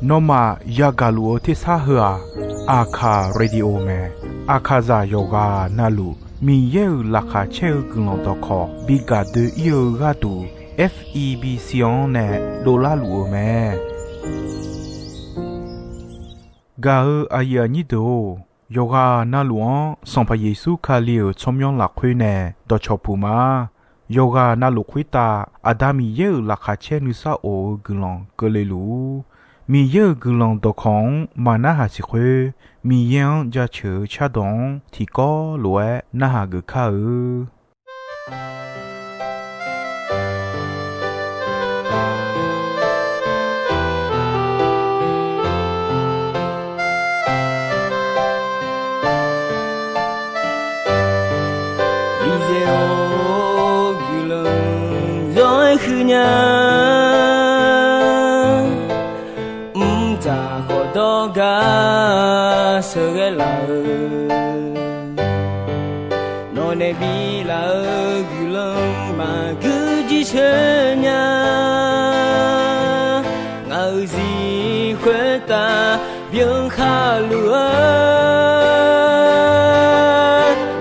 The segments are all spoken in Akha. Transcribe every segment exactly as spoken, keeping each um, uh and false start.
Nawmaf yagaq luf-eu tersar heu-aq, Aqkaq Radio mae. Aqkaqzaq yawqghaq navluf Miqyaer-euq laqkhaq caer-eu guiqlanq dawqkawq bi gaq doe-ir-eu gharduq, F E B C-anr nae dovlar luf-eu mae. Gaq-eu aqyuif aqnyir deuq-or, yawqghaq navluf-anr Sanqpaq Yeqsur Kali-euq tsawrmyanr lafkhoer nae dawqcawq puq ma. Yawqghaq navluf khoertav Aqda Miqyaer-euq laqkhaq caer nuisar of-eu guiqlanq keuvle luf-ur. Miqyaer-euq guiqlanq dawqkawq-anr maq narhaq siq khoer, Miqyaer-anr jaceuq-eu cardawq-anr tiqkawv lof-aer narhaq geuf kar-eu. Miqyaer-or, guiqlanq zawr-aer huiq nya. Mqtav khawf dawrgar sheuqghae laf-eu, nawq nae biflaf-eu guiqlanq maqgui jircoer nya. Ngaq-euq zir khoertav byankhaq luf-eu,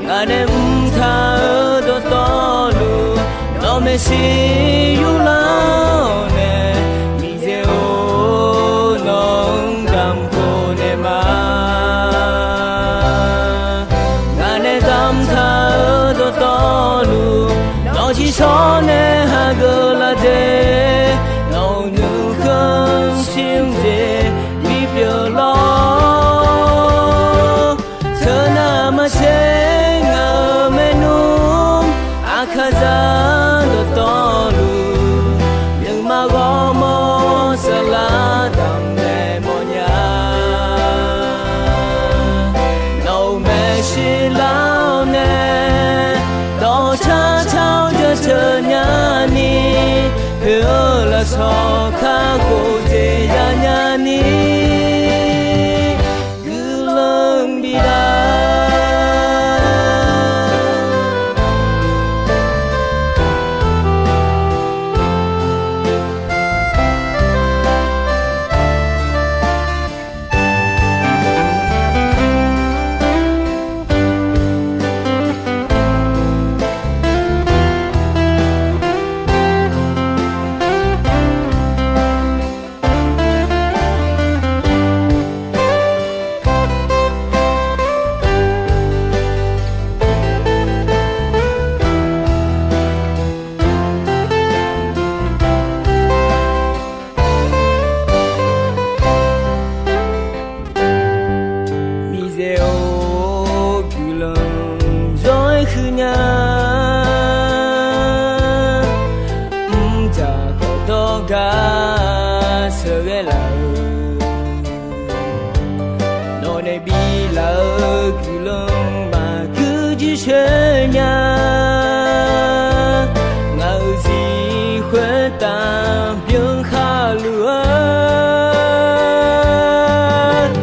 ngaq nae mqtav-eu dawqtawvluf, nawq maeqshi yurlar-awr nae, Miqyaer-or, nawq-anr damq khof naeq ma. Ngaq nae damqtaq-eu dawqtawvluf, nawq-eu ciqshawr nae hageuf laf de. Nawq-euq nuikhanr shir-eu jeq bipyeuf lawr. Teunav maqtser ngaq-euq maernmr, Aqkaqzaq dawqtawvluf, nuima ghawrmawr saflar damq naeq mawrnya. Nawq-euq maeqshi lar-awr nae, dawqcar car-awr jaceuq nyani, poeq-eu lafsawq kakhof jeq yanya ni, guiqlanq biflaf. Miqyaer-or, guiqlanq zawr-aer huiq nya. Mqtav khawf dawrgar sheuqghae laf-eu, nawq nae biflaf-eu guiqlanq maqgui jircoer nya. Ngaq-euq zir khoertav byankhaq luf-eu,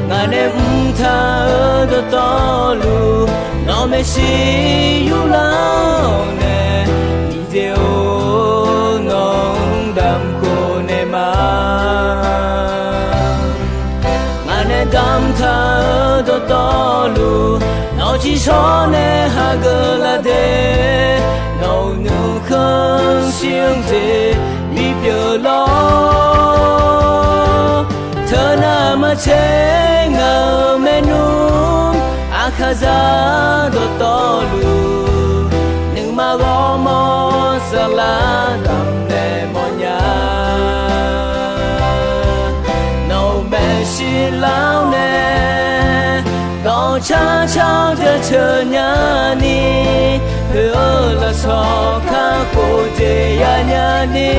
ngaq nae mqtav-eu dawqtawvluf, nawq maeqshi yurlar-awr nae, Miqyaer-or, nawq-anr damq khof naeq ma. Ngaq nae damqtaq-eu dawqtawvluf, nawq-eu ciqshawr nae hageuf laf de. Nawq-euq nuikhanr shir-eu jeq bipyeuf lawr. Teunav maqtser ngaq-euq maernmr, Aqkaqzaq dawqtawvluf, nuima ghawrmawr saflar damq naeq mawrnya. Nawq-euq maeqshi lar-awr nae, dawqcar car-awr jaceuq nyani, poeq-eu lafsawq kakhof jeq yanya ni,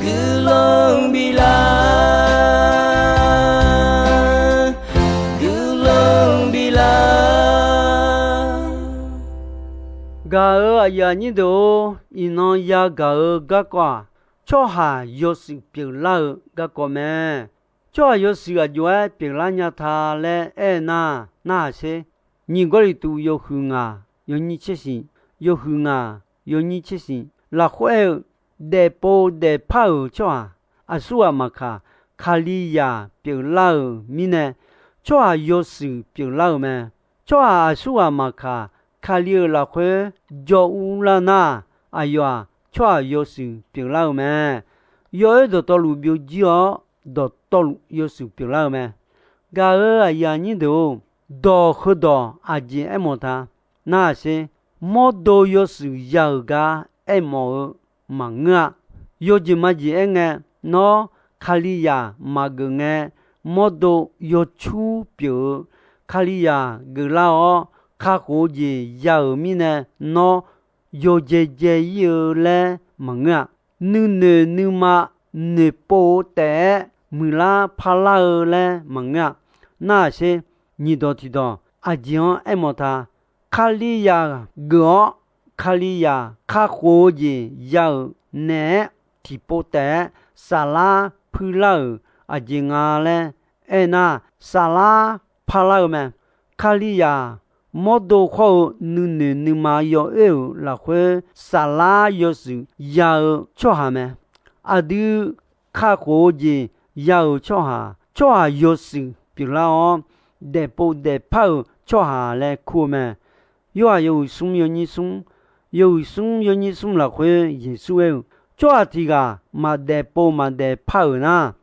guiqlanq biflaf, guiqlanq biflaf. Gaq-euq aqyuif aqnyir deuq-or, iqnan yagaq-eu garkawv-aq, tsawrhaq yawshuif pyeuflar-eu garkawv mae. Tsawrhaq yawshuif aqjox-aer pyeuflar nya ta laer aer-eu nar, narhaq sher. Nyiq Gawrliqtu yawhuiq ngaq yawnyir tser shif, yawhuiq ngaq yawnyir tser shif lafkhoer aer-eu, daefpov daefpar-euq tsawrhaq aqsurghaq maqkaq, Kalizaq pyeuflar-euq mirnae, tsawrhaq yawshuif pyeuflar-euq mae. Tsawrhaq aqsurghaq maqkaq, Kali-euq lafkhoer jawr urlar nar, aqyawf-aq, tsawrhaq yawshuif pyeuflar-euq mae. Yawoer dawqtawvluf byovjir-awr, dawqtawvluf yawshuif pyeuflar-euq mae. Gaq-euq aqyuif aqnyir deuq-or, dawq heudawq aqjeq aermawf ta. Narhaq sher, mawrdo yawshuif ya-euq gar aermawf-eu maqngeur-a. Yawjeq majeq aerngae, nawr Kalizaq maqgeuf ngae, mawrdo yawcur pyeuf-eu Kalizaq geuflar-awr, kakhof-eu jeq ya-euq mirnae, nawr yawjae jae ir-eu laer maqngeur-a. Nuinoeq nuima noeqpov-eu taef-aer muiqlar parlar-eu laer maqngeur-a. Narhaq sher, nyiq dawq tiq dawq aqjeq-anr aermawf ta. Kalizaq geuf-awr, Kalizaq kakhof-eu jeq ya-euq naeq-aer tiqpov taef-aer saflar puirlar-euq aqjeq nga laer aernar, saflar parlar-eu mae. Kalizaq mawrdo khawr-eu nuinoeq nuima yawoer-euq lafkhoer saflar yawshuif ya-eu tsawrhaq mae. Aqdui kakhof-eu jeq ya-euq tsawrhaq, tsawrhaq yawshuif pyeuflar-awr, daefpov daefpar-euq tsawrhaq laer kur-eu mae. Yorhaq yawhuiq smr yawnyir smr, yawhuiq smr yawnyir smr lafkhoer Yeqsur aer-eu, tsawrhaq tiq ghaq maqdaefpov maqdaefpar-euq nar,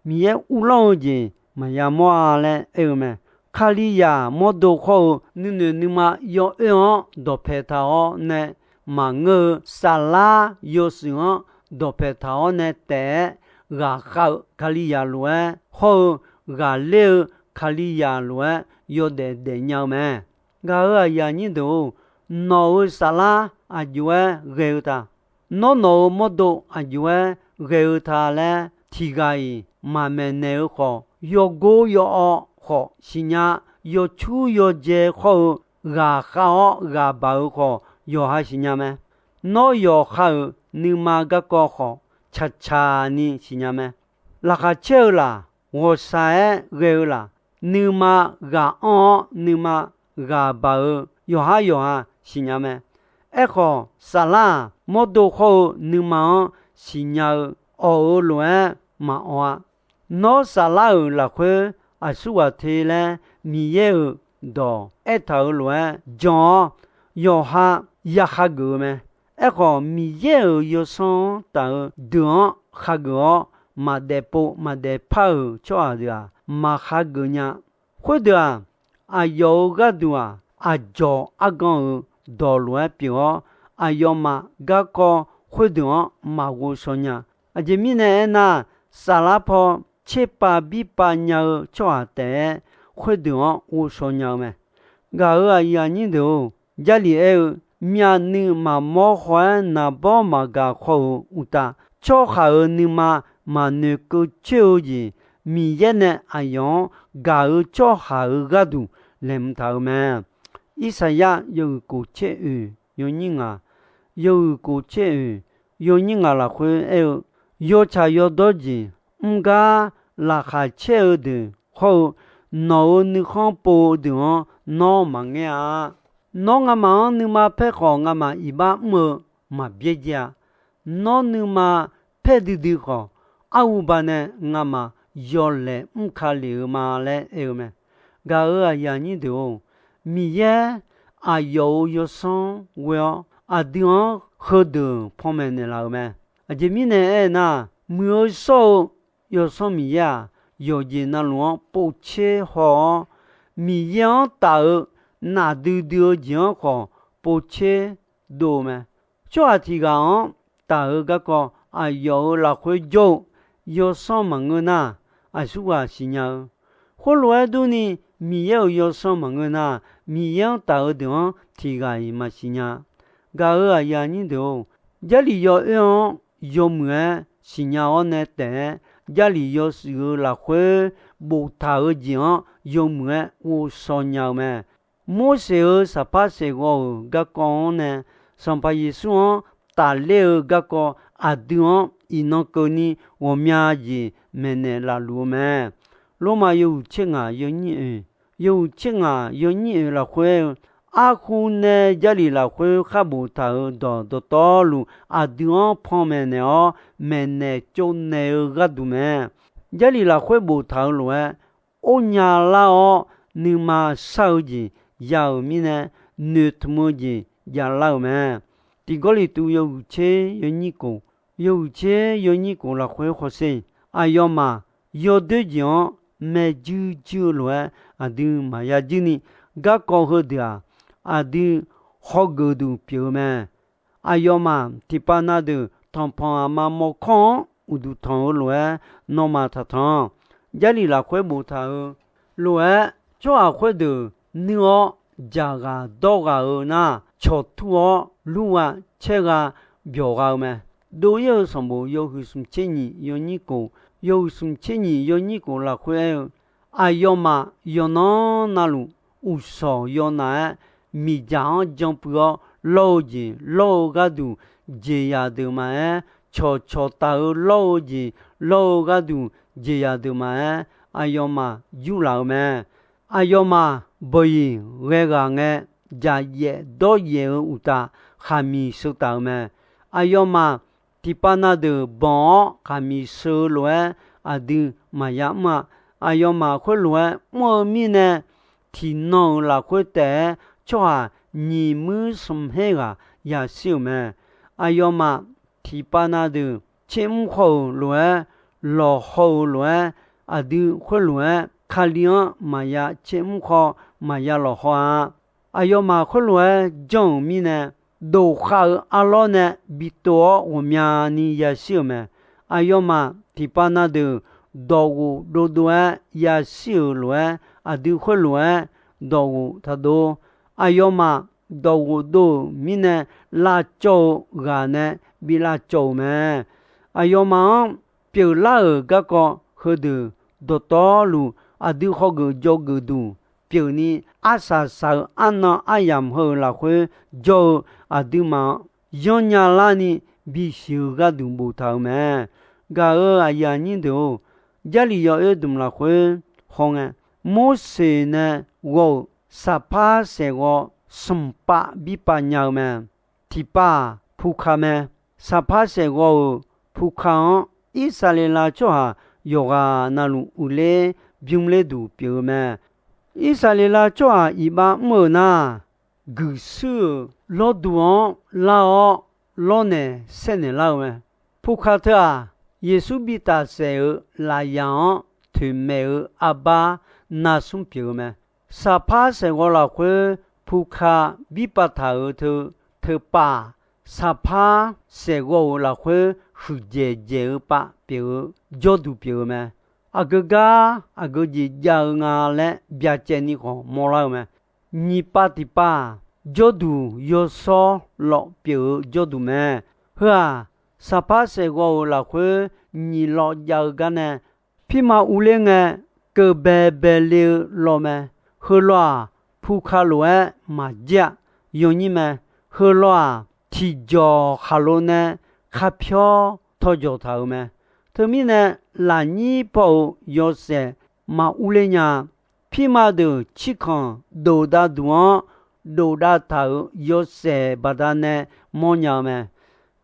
Miqyaer uvlanr-eu jeq maqya mawr-a laer aer-eu mae. Kalizaq mawrdo khawr-eu nuinoeq nuima yawoer-anr dawqpae taq-awr nae maqngeur-eu, saflar yawshuif-anr dawqpae taq-awr nae taef-aer ghaqkhav-eu Kalizaq lof-aer hawr-eu, ghaqler-eu Kalizaq lof-aer yawdaef daefnya-eu mae. Gaq-euq aqyuif aqnyir deuq-or, nawq-euq saflar aqjox-aer ghae-eu ta. Nawr nawq-euq mawrdo aqjox-aer ghae-eu ta laer tiq ghaq-iq maqmaeqnaeq-eu khawf, yawgor yawawv khawf siqnya, yawcur yawjae khawr-eu ghaqkhav-awr ghaq baq-eu khawf yawqha siqnya mae. Nawr yawqha-euq nuima garkawv khawf, caqcaq ni siqnya mae. Laqkhaq caer-eu laf, ghawqshaq-aer ghae-eu laf, nuima ghaq anr-awr nuima ghaq baq-eu yawqhar yawqha siqnya mae. Aerkhawf, saflar-aq, mawrdo khawr-eu nuima-anr siqnya-eu, awq-euq lof-aer maqawq-a. Nawr saflar-euq lafkhoer aqsurghaq te laer Miqyaer-euq dawq aertaq-euq lof-aer jan-awr, yawqha ya hageuf-eu mae. Aerkhawf, Miqyaer-euq yawsanr-anr taf-eu deuq-anr hageuf-awr, maqdaefpov maqdaefpar-euq tsawrhaq deuq-aq, maqhageuf nya. Khoerdeuq-aq, aqyawf-euq gharduq-aq, aqdzawq argan-euq dawq lof-aer pyeuf-awr, aqyawfmaf garkawv khoerdeuq-anr maqghovshaw nya. Aqjeq mirnae aernar, saflar paw tserpav birpav nya-eu tsawrhaq taef-aer khoerdeuq-anr ghovshaw nya-eu mae. Gaq-euq aqyuif aqnyir deuq-or, Jarlif aer-eu, myavnuiv maqmawr haw-aer naqbawr maqgaq haw-euq uqtaf, tsawrhaq-euq nuima maqnoeqkeuv coer-eu jeq, Miqyaer nae aqyawf-anr gaq-euq tsawrhaq-euq gharduq laeqhmq taq-euq mae. Irsaqyar yawhuiq kof caer oeq yawnyir ngaq, yawhuiq kof caer oeq yawnyir ngaq lafkhoer aer-eu, yawtsaq yawdawr jeq mr gar laqkhaq caer-eu deuq hawr-eu, nawq-euq nuikhanr pov-eu deuq-anr nawr maqngaer-a. Nawr ngamaf-anr nuima paer khawf, ngamaf iqbax mr-eu maqbyaer jaer-a. Nawr nuima paer duidui khawf, arhuba nae ngamaf yawlaeq mr ka lef-eu ma laer aer-eu mae. Gaq-euq aqyuif aqnyir deuq-or, Miqyaer aqyawf-euq yawsanr ghoe-awr, aqdui-anr heudeuq panmaeq naeqlaf-euq mae. Aqjeq mirnae aernar, muiq-eu shawr-eu Yawsanr Miqyaer-aq, yawqjeq navluf-anr povtser haw-awr, Miqyaer-anr taf-eu nafdui dui-eu jeq-anr khawf povtser dov-eu mae. Tsawrhaq tiq ghaq-anr taf-eu garkawv aqyawf-euq lafkhoer jawr-eu yawsanr maqngeur nar, aqsurghaq siqnya-eu. Khoerlof-aer durni, Miqyaer-euq yawsanr maqngeur nar, Miqyaer-anr taf-eu deuq-anr tiq ghaq-iq maqsiq nya. Gaq-euq aqyuif aqnyir deuq-or, Jarlif yawoer-anr yawmuiq-aer siqnya-awr nae taef-aer, Jarlif yawshuif-euq lafkhoer boftaq-eu jeq-anr yawmuiq-aer ghovshaw nya-eu mae. Morseq-euq saqpar saeqghawv-euq garkawv-anr nae, Sanqpaq Yeqsur-anr tafler-eu garkawv aqdui-anr iqnan keuvni ghawqmya jeq maeqnaeq laf luf-eu mae. Lormav yawhuiq tser ngaq yawnyir oeq, yawhuiq tser ngaq yawnyir oeq lafkhoer aer-eu, Arhu nae Jarlif lafkhoer khar boftaq-euq dawq dawqtawvluf aqdui-anr panmaeq naeq-awr, maeqnaeq tsovnaeq-eu gharduq mae. Jarlif lafkhoer boftaq-euq lof-aer, or nya lar-awr nuima shar-eu jeq ya-euq mirnae, noeqtmq-eu jeq javlar-euq mae. Tiq Gawrliqtu yawhuiq tser yawnyir khof, yawhuiq tser yawnyir khof lafkhoer hawsher, aqyawfmaf yawdoer jeq-anr maeq juir juir-eu lof-aer aqdui maqya juir ni, garkawv heudeuq-aq, aqdui hawgeuf duq pyeuf-eu mae. Aqyawfmaf tiqpav na deuq tanqpanq aqma mawrkawr-anr uqduq tanq-eu lof-aer nawmaf taqtanq. Jarlif lafkhoer boftaq-eu lof-aer, tsawrhaq khoerdeuq nuir-awr dzaqghaq dawrghaq-eu nar, cawqtur-awr lurgha caergha byawqgha-eu mae. Dov-ir-eu sanqbof yawhuiq smq tser nyiq yawnyir khof, yawhuiq smq tser nyiq yawnyir khof lafkhoer aer-eu, aqyawfmaf yawqnan navluf uqshawq yawnaf-aer, miqdzaq-anr janpuiv-awr lawr-eu jeq lawr-eu gharduq jeqzaq deuq maqaer, cawqcawq taf-eu lawr-eu jeq lawr-eu gharduq jeqzaq deuq maqaer, aqyawfmaf yurlaf-eu mae. Aqyawfmaf bawq-iq ghae ghaq ngae, dzaqyaef dawryaef-eu uqtaf khaqmiq sheu taf-eu mae. Aqyawfmaf tiqpav na deuq banq-awr khaqmiq sheu-eu lof-aer aqdui maqya mr-a. Aqyawfmaf khoerlof-aer mr-eu mirnae, tiqnan-euq lafkhoer taef-aer tsawrhaq nyiq muir smq her ghaq yashir-euq mae. Aqyawfmaf tiqpav na deuq tser mr haw-euq lof-aer, lawqhaw-euq lof-aer, aqdui khoerlof-aer Kali-anr maqya tser mr haw, maqya lawqhaw-a. Aqyawfmaf khoerlof-aer janr-euq mirnae, dof khav-eu arlawr nae bi tov-awr ghawqmyani yashir-euq mae. Aqyawfmaf tiqpav na deuq dawqghof dovdov-aer yashir-euq lof-aer, aqdui khoerlof-aer dawqghof taqdov. Aqyawfmaf dawqghof dov-euq mirnae, lavcawv-eu ghaq nae bi lavcawv-euq mae. Aqyawfmaf-anr pyeuflar-euq garkawv heudeuq dawqtawvluf, aqdui hawgeuf dzawgeuf duq pyeufni, arsaq saq-eu arnan aryamq heu-euq lafkhoer jawr-eu aqduimaf-anr yanrnya larni bisiq-eu gharduq boftaq-euq mae. Gaq-euq aqyuif aqnyir deuq-or, Jarlif yawoer dmq lafkhoer hawngae, Morseq nae ghawv-euq saqpar saeqghawv smq pav birpav nya-eu mae. Tiqpav-aq, puka mae. Saqpar saeqghawv-euq puka-anr Irsaqleqlav tsawrhaq yawqghaq navluf uiqler bymr ler duq pyeuf-eu mae. Irsaqleqlav tsawrhaq iqbax mr-euq nar, guiqshuir-euq lawrduq-anr lar-awr, lawrnaeq saernaeq lar-eu mae. Puka teu-aq, Yeqsur bitaf saef-euq lafyaq-anr toeqmaeq-eu arbar narsmr pyeuf-eu mae. Saqpar saeqghawv lafkhoer puka birpav taq-euq teu, teupav-aq, saqpar saeqghawv-euq lafkhoer huiqdzaeq dzaeq-eu pav pyeuf-eu jawrduq pyeuf-eu mae. Aqgeu gar aqgeu jeq jav-eu nga laer byacaevni khawf mawrlar-eu mae. Nyiq pav tiqpav-aq, jawrduq yawshawr lawf pyeuf-eu jawrduq mae. Heu-aq, saqpar saeqghawv-euq lafkhoer nyiq lawv jav-eu gar nae, pirma urler ngae, keuv baebae le-eu lawv mae. Heu lawv-aq, puka lof-aer maqjir-a. Yawnyir mae. Heu lawv-aq, tiqjawq khaqlo nae kapyawr tawjawq taq-euq mae. Teumirnae, lafnyir paw-euq yawshaef maqurler nya-a. Pirma deuq cirkanq dofdav duq-anr dofdav taq-euq yawshaef baqdanae mawrnya-eu mae.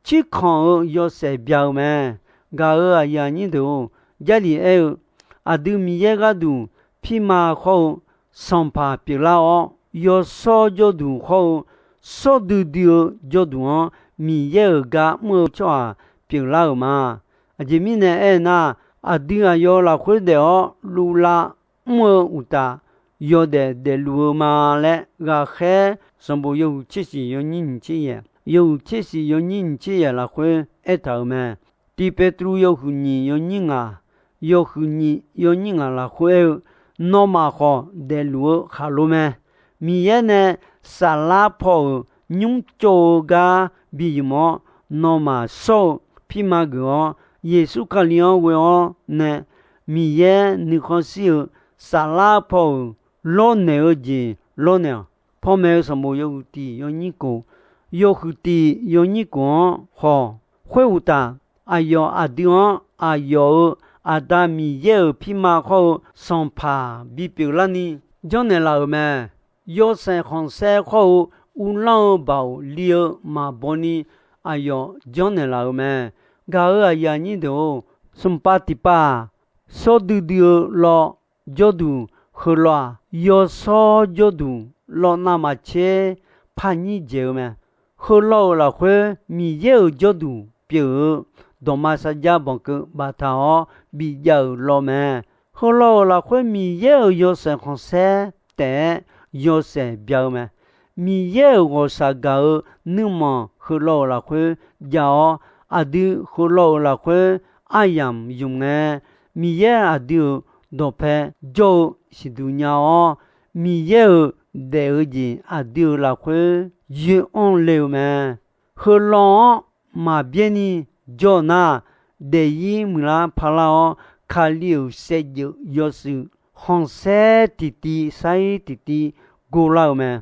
Cirkanq-euq yawshaef bya-eu mae. Gaq-euq aqyuif aqnyir deuq-or, Jarlif aer-eu, aqdui Miqyaer gharduq pirma hawr-eu sanqpaq pyeuflar-awr, yawshawr jawrduq hawr-eu shawr duidui-eu jawrduq-anr Miqyaer-euq gar mr-eu tsawrhaq pyeuflar-euq ma. Aqjeq mirnae aernar, aqdui aqyawf lafkhoer daef-awr luvlav mr-eu uqtaf, yawdaef daefluf-eu ma laer ghaqkhaer sanqbof yawhuiq tser shiq yawnyir nyiq tser yaeq, yawhuiq tser shiq yawnyir nyiq tser yaeq lafkhoer aertaq-euq mae. Tiq Petruv yawhuiq nyiq yawnyir ngaq, yawhuiq nyiq yawnyir ngaq lafkhoer aer-eu, nawmaf khawf daefluf-eu khaqlo mae. Miqyaer nae saflar paw-euq nymr tsov-eu gar bi ymq-awr, nawmaf shawr-eu pirma geuf-awr, Yeqsur Kali-anr ghoe-awr nae Miqyaer nuikhanr shir-eu saflar paw-euq lawrnaeq-eu jeq lawrnaeq-awq. Panmaeq-eu sanqbof yawhuiq tiq yawnyir khof, yawhuiq tiq yawnyir khof-anr haw. Khoeruqtaf, aqyawf aqdui-anr aqyawf-euq Aqda Miqyaer-euq pirma hawr-eu sanqpaq bipyeuf larni janrnaeq laf-euq mae. yawshaef khanqsaer khawr-eu uvlanr-eu baoq li-eu maqbaw ni aqyawf janrnaeq laf-euq mae. Gaq-euq aqyuif aqnyir deuq-or, smqpav tiqpav-aq, shawr duidui-eu lawv jawrduq, heulof-aq, yawshawr jawrduq lawv navmaqtser par nyir dzaeq-eu mae. Heulof-euq lafkhoer Miqyaer-euq jawrduq pyeuf-eu dawqma sarjax banqkeuv baftaq-awr bijav-euq lawv mae. Heulof-euq lafkhoer Miqyaer-euq yawshaef khanqsaer taef-aer yawshaef bya-eu mae. Miqyaer-euq ghawqshaq gaq-eu nuirmanq heulof-euq lafkhoer jav-awr, aqdui heulof-euq lafkhoer aryamq ymq ngae, Miqyaer aqdui-euq dawqpae jawr-eu siqduq nya-awr, Miqyaer-euq daef-eu jeq aqdui-euq lafkhoer yoer anr le-eu mae. Heulof-anr maqbyaer ni jawr nar, daefzir muiqlar parlar-awr, Kali-euq saevdzeuf yawshuif khanqsaer tiqtiv sair tiqtiv gorlar-eu mae.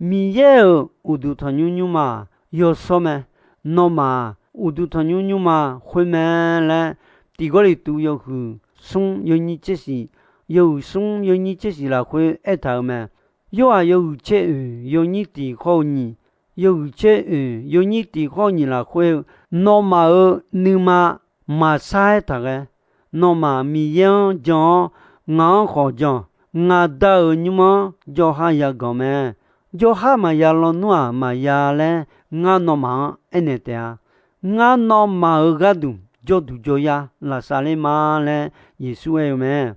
Miqyaer-euq uqduq tanqnymr nymrma yawshawr mae. Nawmaf-aq, uqduq tanqnymr nymrma khoer mae laer, Tiq Gawrliqtu yawhuiq smr yawnyir tser shif, yawhuiq smr yawnyir tser shif lafkhoer aertaq-euq mae. Yorhaq yawhuiq tser oeq yawnyir tiq khawr-eu nyiq, yawhuiq tser oeq yawnyir tiq khawr-eu nyiq lafkhoer-eu, nawmaf-euq nuima maqsar-aer taq ghae. Nawmaf Miqyaer-anr jan-awr, ngaq-anr khawf jan. Ngaq Da-euq nymr-anr jawrhar yaganq mae. Jawrhar maqya lawnmr-aq maqya laer, ngar nawmaf-anr aernaeq taef-a. Ngar nawmaf-euq gharduq jawrduq jawryar lafsavler ma laer Yeqsur aer-eu mae.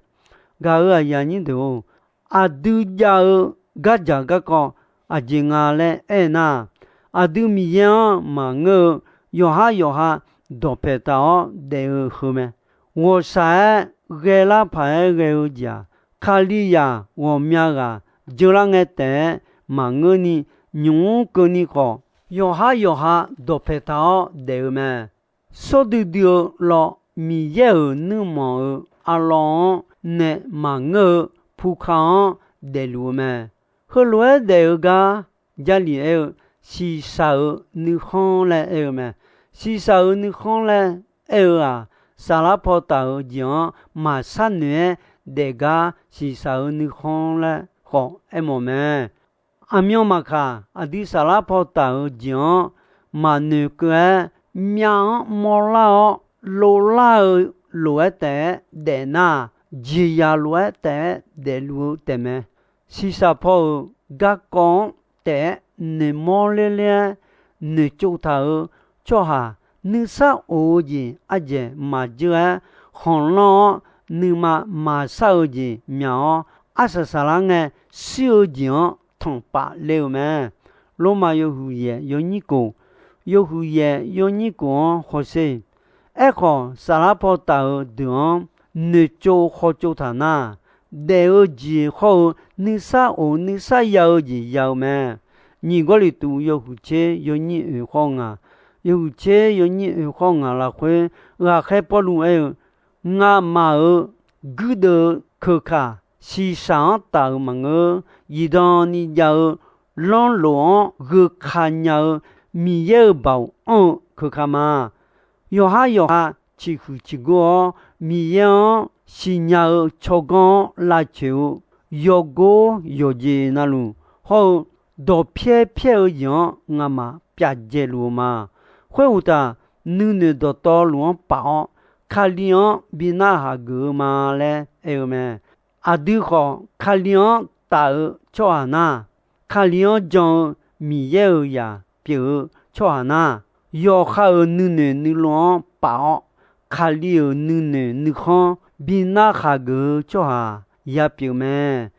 Gaq-euq aqyuif aqnyir deuq-or, aqdui jav-eu gardzaq garkawv aqjeq nga laer aernar, aqdui Miqyaer-anr maqngeur-eu yawqhar yawqha dawqpae taq-awr daef-eu heu mae. Ghawqshaq-aer ghaelar paq-aer ghae-eu jeq-aq, Kalizaq ghawqmya ghaq jeular ngae taef-aer maqngeurni, nymq mr keuvni khawf, yawqhar yawqha dawqpae taq-awr daef-eu mae. Shawr duidui-eu lawv Miqyaer-euq nuirmanq-euq arlawr-anr nae maqngeur-eu puka-anr daefluf-eu mae. Heulof-aer daef-eu gar Jarlif aer-eu, shiqshaq-euq nuikhanr laer aer-eu mae. Shiqshaq-euq nuikhanr laer aer-eu-aq, saflar paw taf-euq jeq-anr maqshar noeq-aer daef gar shiqshaq-euq nuikhanr laer khawf aermawf mae. Aqmyan maqkaq, aqdui saflar paw taf-euq jeq-anr maqnoeq keuv-aer, myav-anr mawrlar-awr, lovlar-eu lof-aer taef-aer daef nar, jeqzaq lof-aer taef-aer daefluf-eu taefmae. Shiqshaq paw-euq garkawv-anr taef-aer noeqmawr lerler-aer noeqtsov taq-euq tsawrhaq, nuisar of-eu jeq ardzaeq maqdzeur-aer khanqlanr-awr, nuima maqshar-eu jeq myaq-awr, arsaq saqlar ngae shir-eu jeq-anr tanqpaf le-eu mae. Lormav yawhuiq yaeq yawnyir kof, yawhuiq yaeq yawnyir kof-anr hawsher. Aerkhawf, saflar paw taf-euq deuq-anr noeqtsov khawtsov taq nar, daef-eu jeq khawr-eu nuisar of nuisar ya-eu jeq ya-eu mae. Nyiq Gawrliqtu yawhuiq tser yawnyir oeq khawr-eu ngaq, yawhuiq tser yawnyir oeq khawr-eu ngaq lafkhoer, ghaqkhaer Pawrluv aer-eu, Ngamaf-euq guirdeuv-eu keuka shiqshaq-anr taf-euq maqngeur. Zifdan ni jav-eu lanrlof-anr gheuka nya-eu Miqyaer-euq baoq anr-eu keuka ma. Yawqhar yawqha ciqhuiq ciqgor-awr, Miqyaer-anr siqnya-eu tsawrganr-anr lavcoeq-eu yawgor yawqjeq navluf hawr-eu dawqpyaer pyaer-eu jeq-anr ngamaf pyav dzaeluf-eu ma. Khoeruqtaf, nuinoeq dawqtawvluf-anr paf-awr, Kali-anr bi narhaq geuf-eu ma laer aer-eu mae. Aqdui khawf, Kali-anr taf-eu tsawrhaq nar, Kali-anr jan-eu Miqyaer-euq zaq pyeuf-eu tsawrhaq nar, yawqha-euq nuinoeq nuilov-anr paf-awr, Kali-euq nuinoeq nuikhanr bi narhaq geuf-eu tsawrhaq ya pyeuf mae.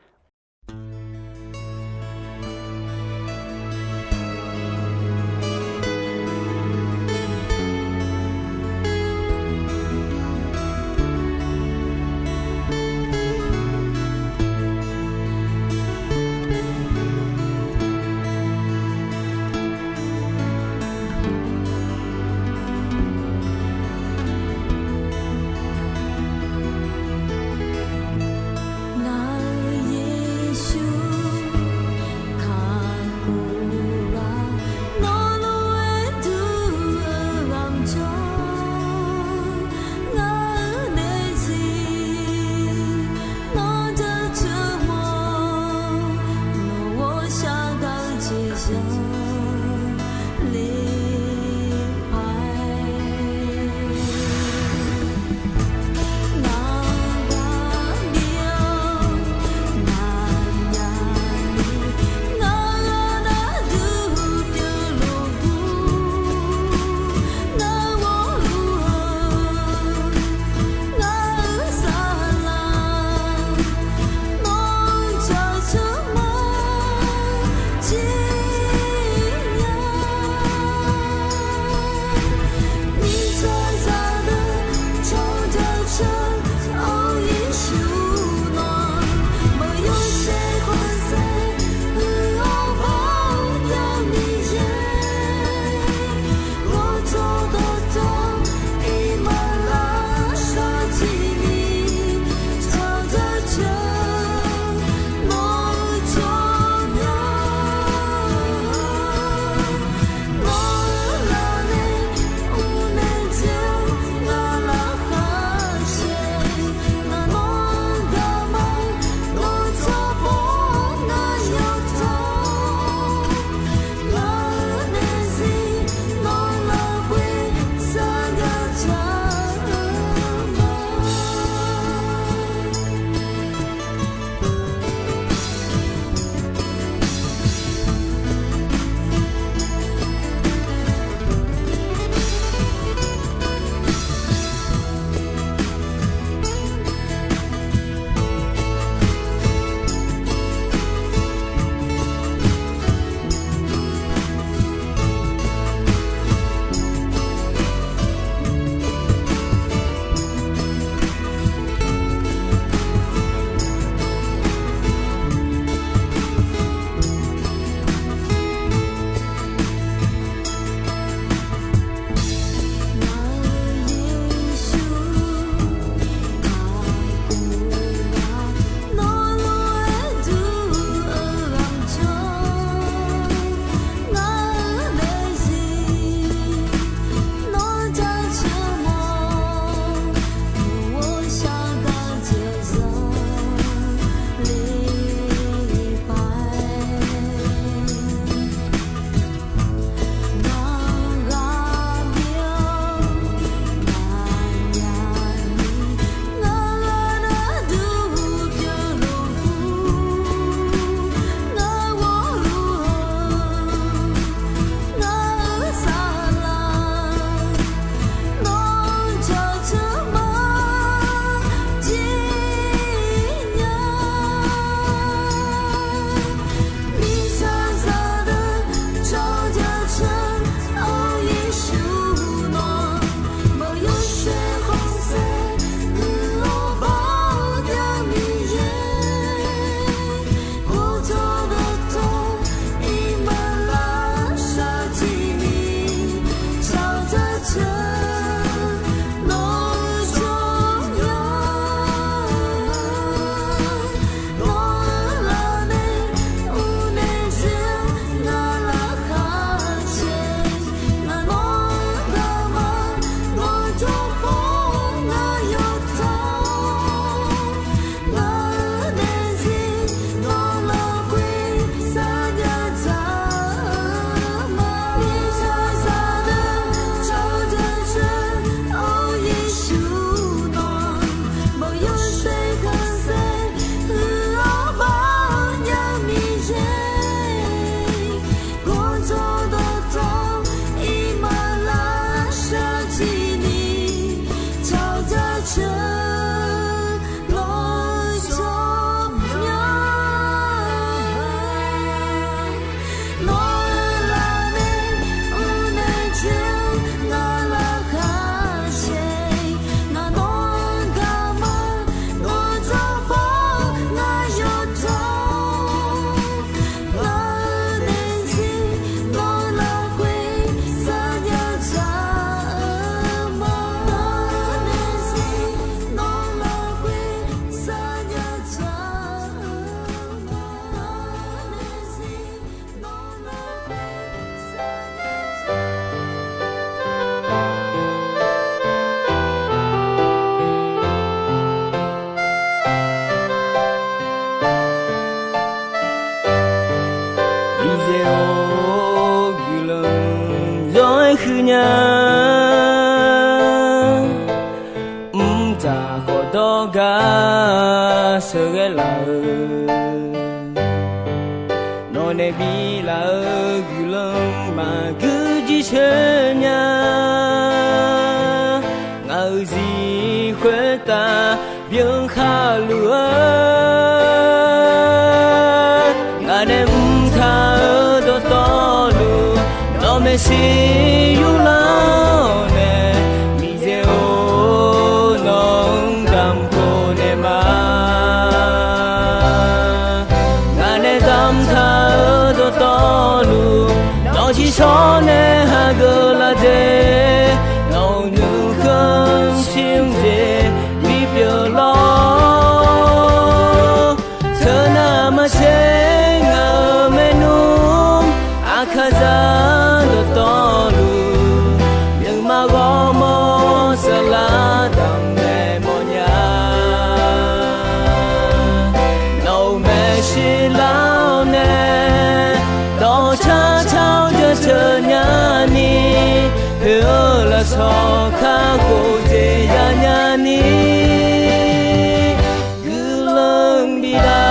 gar sheuqghae laf-eu, nawq nae biflaf-eu guiqlanq maqguir jircoer nya. Ngaq-euq zif khoertav byan khaluf-eu, ngaq nae mrtaq-eu dawqtawvluf, nawq maeqshi yurlar-awr nae, Miqyaer-or, nawq-anr damq khofnaeq ma. Ngaq nae damqtaq-eu dawqtawvluf, nawq ciqshawr nae hageuf laf de, nawq-euq nuikhanr shir-anr jeq bipyeuf lawr. Teunav maqtser ngaq-euq maernmr, aqkaqzaq dawqtawvluf, nuima ghawrmawr saflar damqnaeq mawfnya. Nawq-euq maeqshi lar-awr nae, dawqcar car-awr jaceuq nyani, oe-eu lafsawq kakhof jeq yanya ni, guiqlanq biflaf.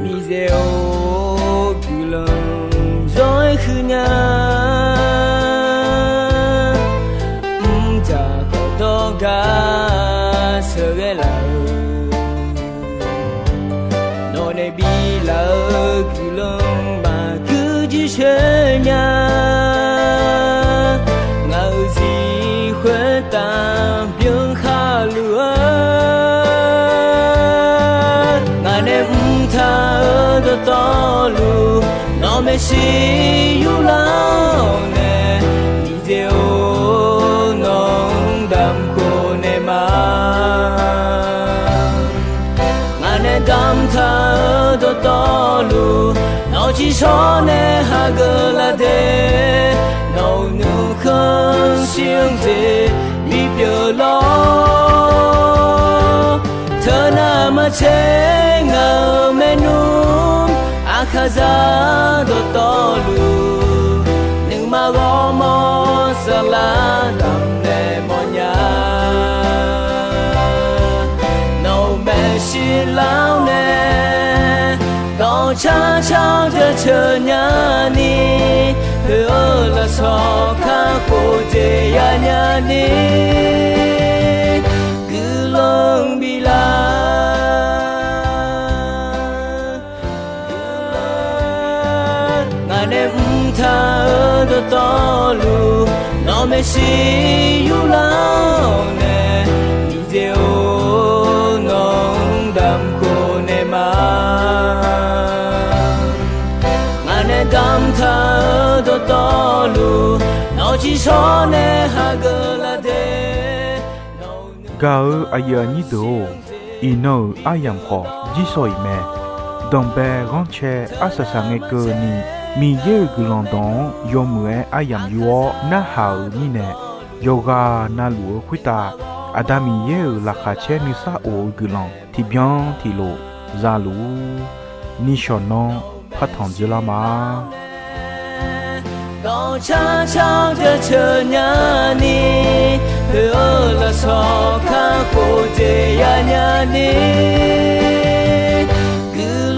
Miqyaer-or, guiqlanq zawr-aer huiqnya. Mrjaq khawf dawr gar sheuqghae laf-eu, nawq nae biflaf-eu guiqlanq maqguir jircoer nya. Ngaq-euq zif khoertav byan khaluf-eu, ngaq nae mrtaq-eu dawqtawvluf, nawq maeqshi yurlar-awr nae, Miqyaer-or, nawq-anr damq khofnaeq ma. Ngaq nae damqtaq-eu dawqtawvluf, nawq ciqshawr nae hageuf laf de, nawq-euq nuikhanr shir-anr jeq bipyeuf lawr. Teunav maqtser ngaq-euq maernmr, aqkaqzaq dawqtawvluf, nuima ghawrmawr saflar damqnaeq mawfnya. Nawq-euq maeqshi lar-awr nae, dawqcar car-awr jaceuq nyani, oe-eu lafsawq kakhof jeq yanya ni, guiqlanq biflaf. Ngaq nae mrtaq-eu dawqtawvluf, nawq maeqshi yurlar-awr nae, Miqyaer-or, nawq-anr damq khofnaeq ma. Ngaq nae damqtaq-eu dawqtawvluf, nawq ciqshawr nae hageuf laf de. Gaq-eu aqyuif aqnyir deuq-or, iqnan-euq aryamq khawf jirsawq iq mae. Danqbae ghanrcae arsaq saq ngae keuvni, Miqyaer-euq guiqlanq dawq-anr yawmuiq-aer aryamq yur-awr narhaq-euq mirnae, yawqghaq navluf-eu khoertav Aqda Miqyaer-euq laqkhaq caer nuisar of-eu guiqlanq tiqbyan tiqlof za luf-ur. Nishawq nanr partanq dzoerlar ma. Dawqcar car-awr jaceuq nyani, oe-eu lafsawq kakhof jeq yanya ni, guiq